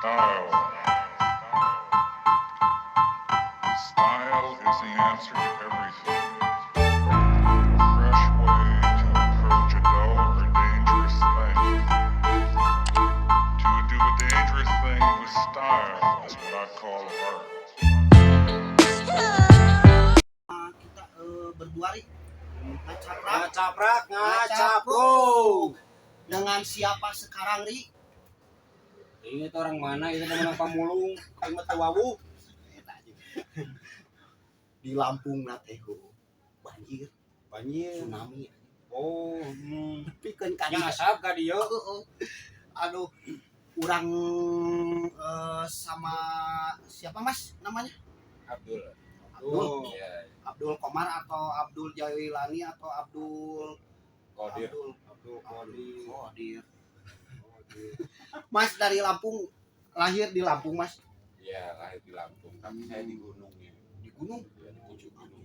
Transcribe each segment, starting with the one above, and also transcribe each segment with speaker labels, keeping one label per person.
Speaker 1: Style. Style is the answer to everything. A fresh way to approach a dull or dangerous thing. To do a dangerous thing with style is what I call art.
Speaker 2: Kita berdua nih ngacaprak.
Speaker 3: Ngacaprak, ngacapruk.
Speaker 2: Dengan siapa sekarang, Ri?
Speaker 3: Ini tuh orang mana itu, teman pamulung, aing mah teu wawuh.
Speaker 2: Di Lampung na teh banjir.
Speaker 3: Banjir.
Speaker 2: Tsunami.
Speaker 3: Oh,
Speaker 2: Pikeun ka
Speaker 3: Yang asap ka dieu.
Speaker 2: Heeh. Aduh, urang sama siapa, Mas, namanya?
Speaker 4: Abdul.
Speaker 2: Abdul.
Speaker 3: Oh.
Speaker 4: Iya.
Speaker 2: Abdul Komar atau Abdul Jailani atau Abdul
Speaker 4: Kodir.
Speaker 2: Abdul
Speaker 3: Abdul Qadir.
Speaker 2: Kodir. Mas dari Lampung, lahir di Lampung, Mas?
Speaker 4: Iya, lahir di Lampung, tapi saya di gunungnya.
Speaker 2: Di gunung.
Speaker 4: Iya, di pucuk gunung.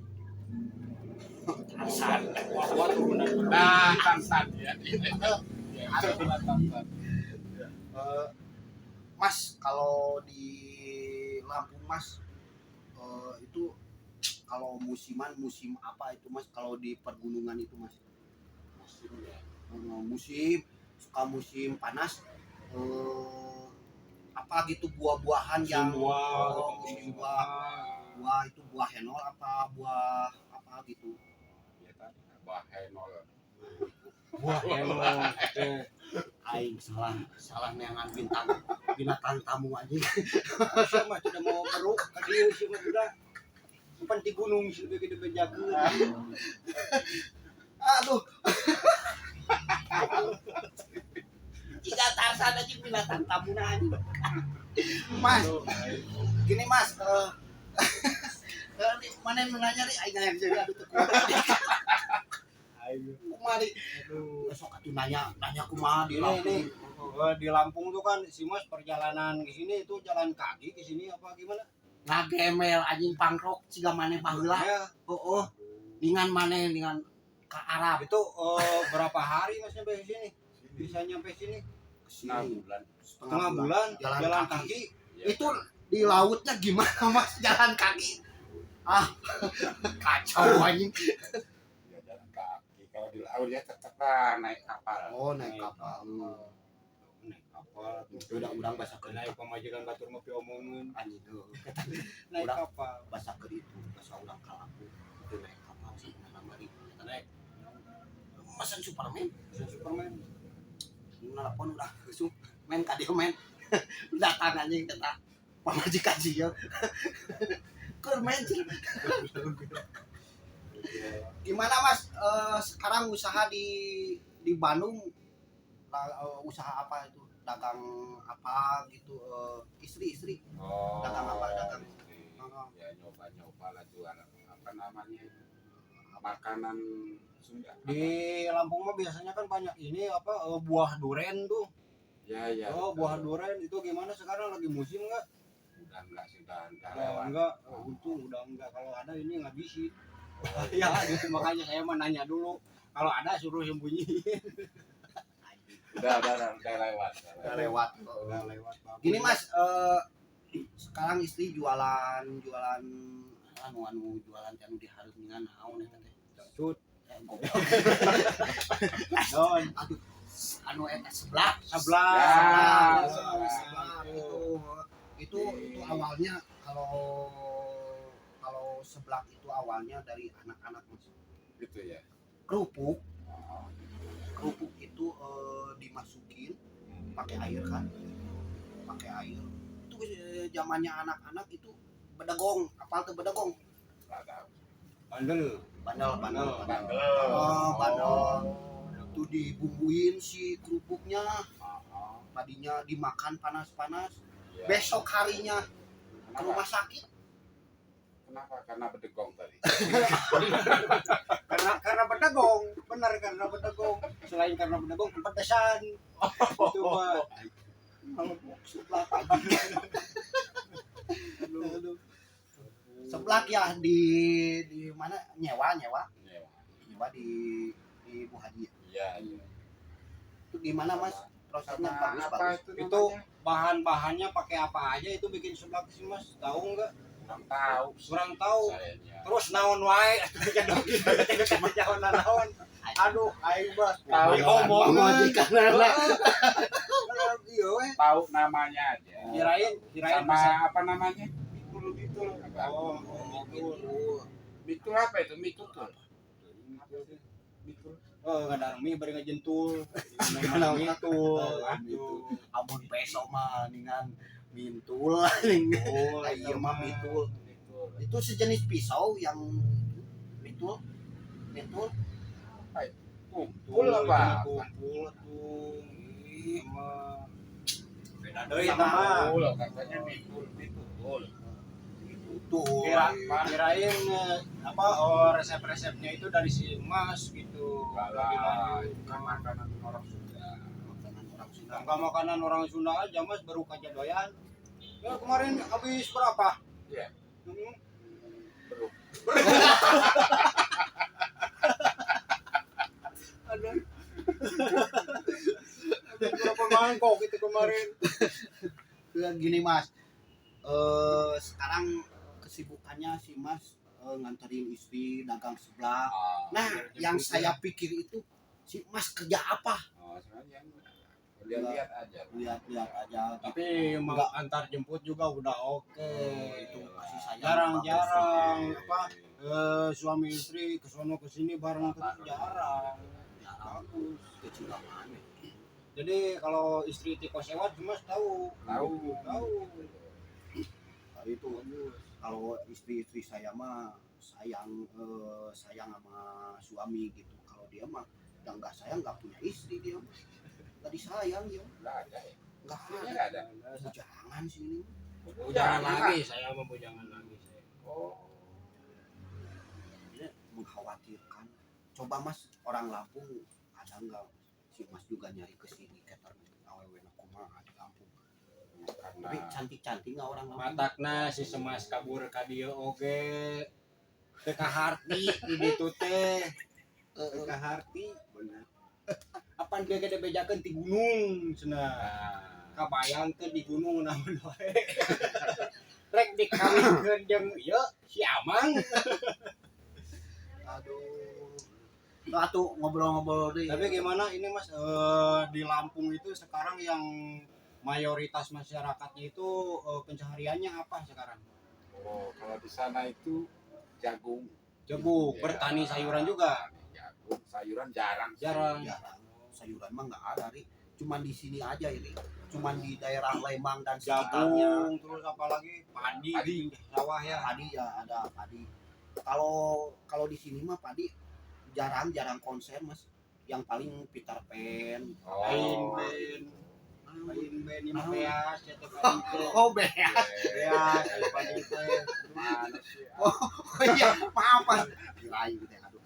Speaker 2: Tarsan.
Speaker 3: Wah, wah, turunan.
Speaker 4: Nah, Tarsan ya. Iya, turunan Tarsan.
Speaker 2: Mas, kalau di Lampung, Mas, itu kalau musiman, musim apa itu, Mas, kalau di pergunungan itu, Mas?
Speaker 4: Musimnya.
Speaker 2: Musim suka musim panas, apa gitu, buah-buahan
Speaker 3: Musim
Speaker 2: yang
Speaker 3: buah,
Speaker 2: oh,
Speaker 3: gitu.
Speaker 2: Musim buah, buah itu buah henol apa buah apa gitu?
Speaker 4: Ya tadi, buah henol.
Speaker 3: Buah henol. Oke.
Speaker 2: Aing salah salah neangan binatang tamu aja.
Speaker 3: Sia mah tidak mau peruk ka dieu, sia mah sudah. Pan di gunung sih lebih gede bejakeun.
Speaker 2: Aduh, jika Tarsan aja binatang tamu aja. Mas, gini, Mas, mana yang nanya nih, aing yang jadi, aduh, teu kuat.
Speaker 3: Ayo.
Speaker 2: Kumaha nih?
Speaker 3: Aduh.
Speaker 2: Besok atuh nanya nanya kumaha di
Speaker 3: Ini,
Speaker 2: Lampung.
Speaker 3: ini. Oh, di Lampung tuh kan si Mas perjalanan ke sini itu jalan kaki ke sini apa gimana?
Speaker 2: Ngagemel anjing, pangrok siga maneh baheula.
Speaker 3: Ya,
Speaker 2: Oh, dengan maneh dengan ke Arab.
Speaker 3: Itu berapa hari Mas nyampe sini? Bisa nyampe sini?
Speaker 4: Setengah bulan.
Speaker 3: Setengah bulan
Speaker 2: jalan
Speaker 3: jalan,
Speaker 2: kaki.
Speaker 3: Kaki.
Speaker 4: Iya.
Speaker 2: Itu di lautnya gimana, Mas, jalan kaki? Ah, kacau anjing.
Speaker 4: Ya, jalan kaki. Kalau di laut ya tetap lah naik kapal.
Speaker 2: Oh, naik kapal.
Speaker 3: Naik kapal.
Speaker 2: Udah, urang bahasa ke
Speaker 3: Naik pamajikan batur mah piomongeun.
Speaker 2: Anjing tuh.
Speaker 3: Naik
Speaker 2: Urang.
Speaker 3: Kapal.
Speaker 2: Bahasa ke itu, bahasa urang ka Lampung itu naik kapal sebenarnya mari
Speaker 3: Naik
Speaker 2: mesen Superman.
Speaker 3: Bisa Superman.
Speaker 2: Nelpon udah langsung, "Men, ka dieu, men." Datang anjing, kata pamajikan sih keur men cenah. Gimana, Mas, sekarang usaha di Bandung, usaha apa itu, dagang apa gitu, istri istri
Speaker 4: Oh.
Speaker 2: Dagang apa, dagang?
Speaker 4: Istri.
Speaker 2: Heeh.
Speaker 4: Ya nyoba-nyoba lah jualan apa namanya itu? Makanan Sunda.
Speaker 3: Di Lampung mah biasanya kan banyak ini apa, buah duren tuh.
Speaker 4: Ya, ya.
Speaker 3: Oh,
Speaker 4: betul.
Speaker 3: buah duren itu gimana, sekarang lagi musim nggak?
Speaker 4: Udah enggak, sudah enggak
Speaker 3: Udah
Speaker 4: lewat.
Speaker 3: enggak, oh, untung udah enggak. Kalau ada ini ngabisin. Ya, gitu, makanya saya mah nanya dulu. Kalau ada suruh sembunyi.
Speaker 4: Udah lewat.
Speaker 2: Udah lewat.
Speaker 3: Udah lewat. Bagus.
Speaker 2: Gini, Mas, sekarang istri jualan jualan anu anu jualan anu di hareup dengan naon eta teh?
Speaker 3: Cut.
Speaker 2: Eh, goblok.
Speaker 3: Don.
Speaker 2: Aduh, anu eta seblak.
Speaker 3: Seblak.
Speaker 4: Ya,
Speaker 2: seblak,
Speaker 4: seblak.
Speaker 2: Seblak itu awalnya, kalau kalau seblak itu awalnya dari anak-anak, Mas.
Speaker 4: Gitu ya.
Speaker 2: Kerupuk.
Speaker 4: Oh.
Speaker 2: Kerupuk itu dimasukin pakai air kan, pakai air itu, zamannya anak-anak itu bedegong, apal tuh bedegong?
Speaker 4: Nggak tahu.
Speaker 3: Bandel.
Speaker 2: Bandel, bandel.
Speaker 3: Bandel.
Speaker 2: Bandel. Oh, bandel itu dibumbuin si kerupuknya.
Speaker 4: Oh,
Speaker 2: Tadinya dimakan panas-panas,
Speaker 4: iya.
Speaker 2: besok harinya ke
Speaker 4: Kenapa?
Speaker 2: rumah sakit.
Speaker 4: Kenapa? Karena bedegong tadi.
Speaker 3: Karena bedegong, benar, karena bedegong. Selain karena bedegong, kepedesan. Itu mah.
Speaker 2: Kalau seblak aduh. Seblak ya di mana, nyewa nyewa?
Speaker 4: Iya.
Speaker 2: Nyewa di Bu Haji ya?
Speaker 4: Iya, iya.
Speaker 2: Itu gimana, Mas? Prosesnya
Speaker 4: Sama
Speaker 2: bagus
Speaker 4: apa
Speaker 2: bagus.
Speaker 4: itu
Speaker 3: Itu
Speaker 4: namanya?
Speaker 3: bahan-bahannya pakai apa aja itu bikin seblak sih Mas? Tahu nggak?
Speaker 4: Kurang tahu.
Speaker 3: Kurang tahu.
Speaker 4: Sayanya.
Speaker 3: Terus naon wae cuma jauh naon. Aduh, aing mah
Speaker 4: Tahu.
Speaker 3: omongan.
Speaker 2: Pamajikan lah.
Speaker 3: Iya we.
Speaker 4: Tahu namanya aja.
Speaker 3: Kirain kirain
Speaker 4: Sama
Speaker 3: bisa.
Speaker 4: apa namanya? Mitul mitul. Apa?
Speaker 3: Oh,
Speaker 2: Oh,
Speaker 3: gitu.
Speaker 2: gitu.
Speaker 4: Mitul apa itu? Mitutul. Mitul.
Speaker 3: Oh, ngadar mie bari ngajentul. Mitul.
Speaker 2: Aduh. Amun peso mah ningan mintul.
Speaker 3: Oh,
Speaker 2: Iya mah mitul.
Speaker 4: Mitul.
Speaker 2: Itu sejenis pisau yang mitul. Mitul.
Speaker 4: Kumpul apa?
Speaker 3: Kumpul tuh. Sama beda deui
Speaker 2: Sama.
Speaker 3: mah.
Speaker 4: Kumpul katanya mitul mitul.
Speaker 2: Itu.
Speaker 3: Kira, kirain apa oh, resep-resepnya itu dari si Mas gitu.
Speaker 4: Enggak
Speaker 3: Lebih
Speaker 4: lah,
Speaker 3: lanjut.
Speaker 4: itu kan makanan orang Sunda.
Speaker 2: Makanan orang Sunda.
Speaker 3: Enggak makanan orang Sunda aja Mas baru kajadoyan. Ya kemarin habis berapa?
Speaker 4: Iya.
Speaker 3: Hmm.
Speaker 4: Belum.
Speaker 3: Aduh. Habis berapa mangkok itu kemarin?
Speaker 2: Ya, gini Mas. Sekarang kesibukannya si Mas nganterin istri dagang seblak.
Speaker 4: Ah,
Speaker 2: Nah,
Speaker 3: biar
Speaker 2: yang
Speaker 3: jemput
Speaker 2: saya pikir itu si Mas kerja apa?
Speaker 4: oh, sebenarnya lihat-lihat aja.
Speaker 2: Lihat-lihat aja gitu.
Speaker 3: Tapi mau
Speaker 2: Enggak.
Speaker 3: antar jemput juga udah oke.
Speaker 2: Itu kasih sayang
Speaker 3: Jarang-jarang apa suami istri ke sono ke sini bareng ke jarang.
Speaker 2: Jarang.
Speaker 3: Bagus.
Speaker 2: Kecil mana?
Speaker 3: Jadi kalau istri tiko sewot Mas tahu.
Speaker 4: Tahu.
Speaker 3: Tahu.
Speaker 2: Nah, itu kalau istri-istri saya mah sayang sayang sama suami gitu. Kalau dia mah yang nggak sayang nggak punya istri dia mah. Nggak disayang dia.
Speaker 4: Enggak ada ya.
Speaker 2: Nggak
Speaker 4: Istrinya
Speaker 2: ada.
Speaker 4: enggak ada.
Speaker 2: Jangan sih ini.
Speaker 3: Bujangan lagi saya mau bujangan lagi saya.
Speaker 4: Oh.
Speaker 2: Ini mengkhawatirkan. Coba Mas orang Lampung ada nggak si Mas juga nyari ke sini keter awewe kumaha di Lampung.
Speaker 4: Karena
Speaker 2: Tapi cantik-cantik nggak orang Lampung?
Speaker 3: Matakna si Semas kabur ka dieu oge. Teu kaharti di ditu teh. Teu kaharti.
Speaker 2: Bener.
Speaker 3: Apan dia gede bejakeun ti gunung cenah.
Speaker 4: Nah,
Speaker 3: Kabayangkeun di gunung naon wae. Rek dikawinkeun jeung ieu si Amang.
Speaker 2: Aduh. Tuh atuh ngobrol-ngobrol deh.
Speaker 3: Tapi gimana ini Mas di Lampung itu sekarang yang mayoritas masyarakatnya itu pencahariannya apa sekarang?
Speaker 4: oh, kalau di sana itu jagung.
Speaker 3: Jagung,
Speaker 4: Ya.
Speaker 3: bertani sayuran juga.
Speaker 4: Jagung, sayuran jarang. sih.
Speaker 3: Jarang.
Speaker 2: Jarang. Sayuran mah nggak ada, Ri. Cuman di sini aja ini. Cuman di daerah Lembang dan sekitarnya.
Speaker 3: Jagung, terus apa lagi? Padi,
Speaker 4: Padi.
Speaker 3: di sawah ya.
Speaker 2: Padi ya ada padi. Kalau kalau di sini mah padi jarang-jarang konsen, Mas. Yang paling Peter Pan.
Speaker 4: Oh.
Speaker 3: Lain band, lain band ini mah beas ya teh padi teh.
Speaker 2: Oh, beas.
Speaker 3: Beas, ayo padi teh.
Speaker 4: Mana sih?
Speaker 2: Oh iya, maaf, Mas. Kirain gitu ya, aduh.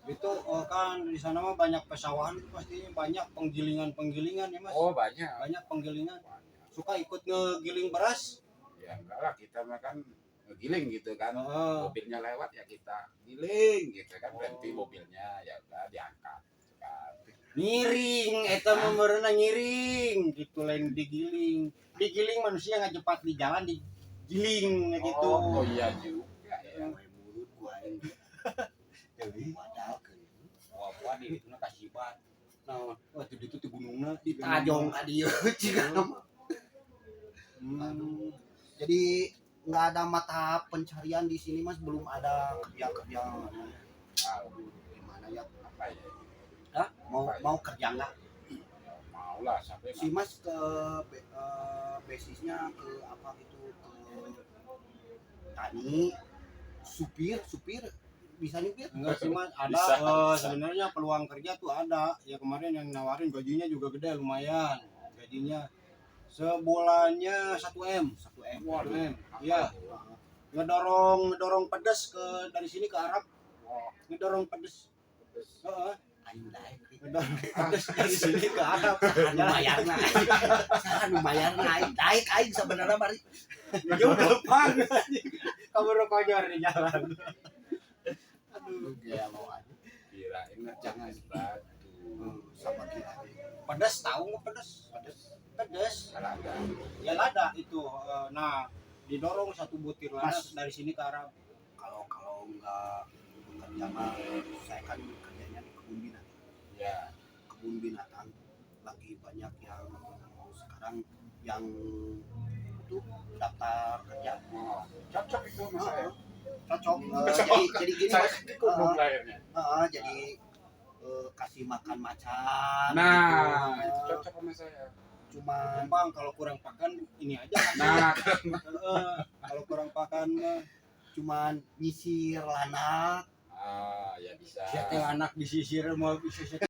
Speaker 3: Itu kan di sana mah banyak pesawahan itu pastinya banyak penggilingan-penggilingan ya Mas.
Speaker 4: Oh, banyak.
Speaker 3: Banyak penggilingan.
Speaker 4: Banyak.
Speaker 3: Suka ikut ngegiling beras.
Speaker 4: Ya enggak lah, kita makan ngegiling gitu kan.
Speaker 3: Heeh.
Speaker 4: Mobilnya lewat ya kita giling gitu kan, berhenti
Speaker 3: Oh.
Speaker 4: mobilnya ya udah diangkat gitu kan.
Speaker 3: Ngiring eta mah meureunna ngiring gitu lain digiling. Digiling manusia ngajepat di jalan digiling gitu.
Speaker 4: Oh, oh iya juga ya.
Speaker 2: Wae mulut gua ini. Padahal ke
Speaker 3: Wah, wah di itu kasibat.
Speaker 2: Naon?
Speaker 3: Wah, di ditu di gunungna
Speaker 2: Ditajong ka dieu ciga mah.
Speaker 3: Hmm.
Speaker 2: Aduh. Jadi nggak ada mata pencarian di sini Mas, belum ada kerja-kerja
Speaker 4: Tahu
Speaker 2: gimana ya?
Speaker 4: apa ya?
Speaker 2: Hah? Mau mau kerja nggak?
Speaker 4: Ya, mau lah sampai
Speaker 2: Si Mas ke basisnya ke apa gitu ke tani, supir, supir bisa nyupir?
Speaker 3: Enggak sih Mas, ada
Speaker 4: Bisa, bisa.
Speaker 3: sebenarnya peluang kerja tuh ada. Ya kemarin yang nawarin gajinya juga gede lumayan. Gajinya sebulannya 1 M.
Speaker 2: 1 M.
Speaker 4: Waduh.
Speaker 3: 1 M. Iya, ngedorong ngedorong pedes ke dari sini ke Arab,
Speaker 4: Wah,
Speaker 3: ngedorong pedes.
Speaker 4: pedes.
Speaker 3: Heeh,
Speaker 2: Aing daek.
Speaker 3: ngedorong pedes dari sini ke Arab.
Speaker 2: Lumayan lah. Lumayan lah aing daek aing sebenarnya mari.
Speaker 3: Ya udah bang. Kamu konyol di jalan.
Speaker 2: Aduh, gaya mau aja.
Speaker 4: Kirain
Speaker 2: Jangan.
Speaker 4: batu.
Speaker 2: Sama kita.
Speaker 3: Pedes, tahu nggak pedes?
Speaker 2: Pedes.
Speaker 3: Pedes.
Speaker 4: Lada.
Speaker 3: Ya lada itu. Nah, didorong satu butir lada
Speaker 2: Mas.
Speaker 3: dari sini ke Arab.
Speaker 2: Kalau kalau nggak bekerja mah, saya kan kerjanya di kebun binatang.
Speaker 4: Ya.
Speaker 2: Kebun binatang lagi banyak yang sekarang yang itu daftar kerja.
Speaker 4: Oh, cocok itu sama saya.
Speaker 2: Cocok. Jadi gini,
Speaker 4: Saya
Speaker 2: Mas.
Speaker 4: di kebun lahirnya.
Speaker 2: Jadi kasih makan macan
Speaker 4: Nah,
Speaker 2: gitu.
Speaker 4: itu cocok sama saya.
Speaker 2: Cuman
Speaker 3: Gampang kalau kurang pakan ini aja kasih.
Speaker 4: Nah,
Speaker 3: Kalau kurang pakan mah
Speaker 2: cuman nyisir lanak.
Speaker 4: ah, ya bisa.
Speaker 3: ya teh anak disisir mau bisa.